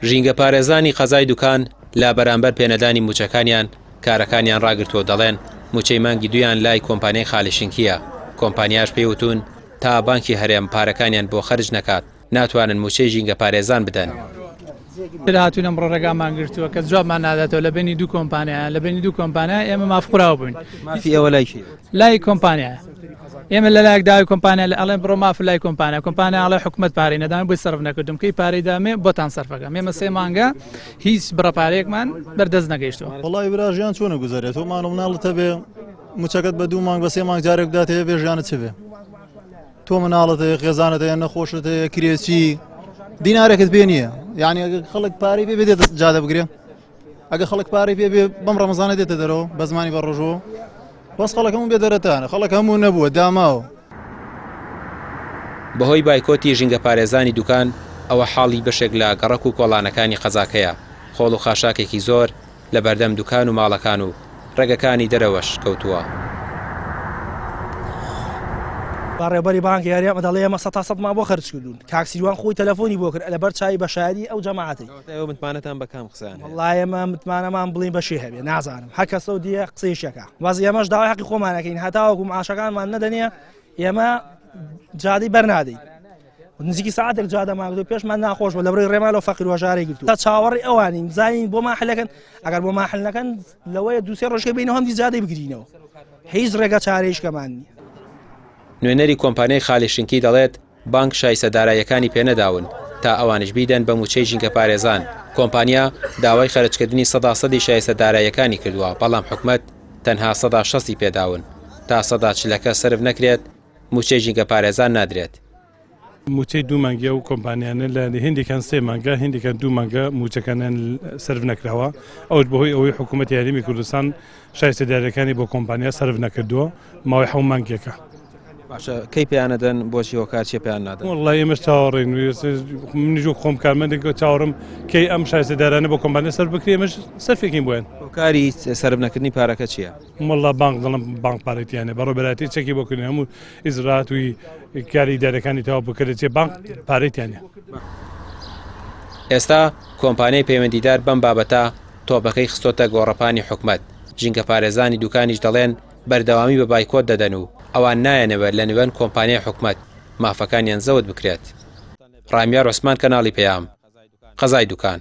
ژینگەپارێزانی قەزای دوکان لە بەرامبەر پێنەدانی مووچەکانیان کارەکانیان ڕاگرتووە و دەڵێن مووچەی مانگی دوویان لای کۆمپانیای خالیشنکییە، کۆمپانیاش پێی وتوون تا بانکی هەرێم پارەکانیان بۆ خەرج نەکات ناتوانن مووچەی ژینگەپارێزان بدەن. هاتوین ئەمڕۆ ڕێگامان گرتووە کە جوابمان ناداتەوە لە بینی دوو کۆمپانیا لە بینی دوو کۆمپانیا ئێمە مافخوراو بووین. مافی ئێوە لای کێیە؟ لای کۆمپانیایە ئێمە لەلایەک داوای کۆمپانیا لە ئەڵێن بڕۆ ماف لای کۆمپانیا کۆمپانیا ئەڵێ حکومەت پارەی نەدام بۆی سەرف نەکردم کەی پارەی دامێ بۆتان سەرفەکەم ئێمە سێ مانگە هیچ بڕە پارەیەکمان بەردەست نەگەیشتووە. وەڵی برا ژیان چۆنە گوزەرێت تۆ ماڵ و مناڵت هەبێ موچەکەت بە دوو مانگ بە سێ مانگ جارێک بداتێ بێ ژیانت چ بێ تۆ مناڵت هەیە خێزانت هەیە نەخۆشت هەیە کرێچی دینارێکت پێ نییە یعنی ئەگەر خەڵک پارەی پێ بێ جادە بگرێ ئەگە خەڵک پارەی پێ بێ بەم ڕەمەزانە دێتە دەرەوە بە زمانی بە ڕۆژەوە بەس خەڵک هەموو بێ دەرەتانە خەڵک هەموو نەبووە داماوە. بەهۆی بایکۆتی ژینگەپارێزانی دوکان ئەوە حاڵی بەشێک لە گەڕەک و کۆڵانەکانی قەزاکەیە، خۆڵ و خاشاکێکی زۆر لە بەردەم دوکان و ماڵەکان و ڕێگەکانی دەرەوەش کەوتووە. بەڕێوبەری بانکی هەرێم دەڵێ ئێمە سەتا سەدمان بۆ خەرج کردوون کاک سیروان خۆی تەلەفۆنی بۆ کرد لەبەر چاوی بەشاری ئەو جەماعەتەی. کەواتە ئێوە متمانەتان بە کام قسەیان هەیە؟ وەڵا ئێمە متمانەمان بڵێین بەشێ هەبێ نازانم هەر کەسەو دیە قسەیەکە بەس ئێمەش داوای حەقی خۆمان ئەکەین هەتاوەکو معاشەکانمان نەدەنێ ئێمە جادەی بەرنادەین نزیکی ساعتێک جادەمان گرتو پێشمان ناخۆش بوو لەبەرەی ڕێمان لەو فەقیر وەژارەی گرتو تا چاوەڕێی ئەوانین بزانین بۆمان حلەکەن ئەگەر بۆمان حل نەکەن لەوەیە دووسێ ڕۆژکە بینەوە هەندی جادەی بگرینەوە هیچ ڕێگە چارەیشکەمان نییە. نوێنەری کۆمپانیای خالیشنکی دەڵێت، بانک شایستە داراییەکانی پێنەداون تا ئەوانیش بیدەن بە مووچەی ژینگەپارێزان، کۆمپانیا داوای خەرجکردنی سەدا سەدی شایستە داراییەکانی کردووە، بەڵام حکومەت تەنها سەدا شەستی پێداون، تا سەدا چلەکە سەرف نەکرێت مووچەی ژینگەپارێزان نادرێت. مووچەی دوو مانگی ئەو کۆمپانیانە لە هێندێکیان سێ مانگە هێندێکیان دوو مانگە مووچەکانیان سەرف نەکراوە، ئەوەش بەهۆی ئەوەی حکوومەتی هەرێمی کوردستان شایستە داریەکانی بۆ کۆمپانیا سەرف نەکردووە ماوەی حەو مانگێکە. باشە کەی پێیان ئەدەن بۆچی هۆکار چیە پێیان نادەن؟ وەڵڵا ئێمەش چاوەڕێین منیش وەک خۆم کارمەندێک چاوەڕم کەی ئەم شایستە دارانە بۆ کۆمپانیا سەرف بکرێ ئێمەش سەرفێکین بۆیان. هۆکاری سەرف نەکردنی پارەکە چییە؟ وەڵڵا بانک دەڵێم بانک پارەی تیا نیە بەڕێوەبەرایەتی چەکی بۆ کردین هەموو ئیجرائات و کاری ئیداریەکانی تەواو بکرێت چیە بانک پارەی تیا نیە. ئێستا کۆمپانیای پەیوەندیدار بەم بابەتە تۆپەکەی خستۆتە گۆڕەپانی حکومەت، ژینگەپارێزانی دوکانیش دەڵێن بەردەوامی بە بایکۆت دەدەن و ئەوان نایانەوێت لە نوێن کۆمپانیای حکومەت مافەکانیان زەوت بکرێت. ڕامیار عوسمان کەناڵی پەیام، قەزای دوکان.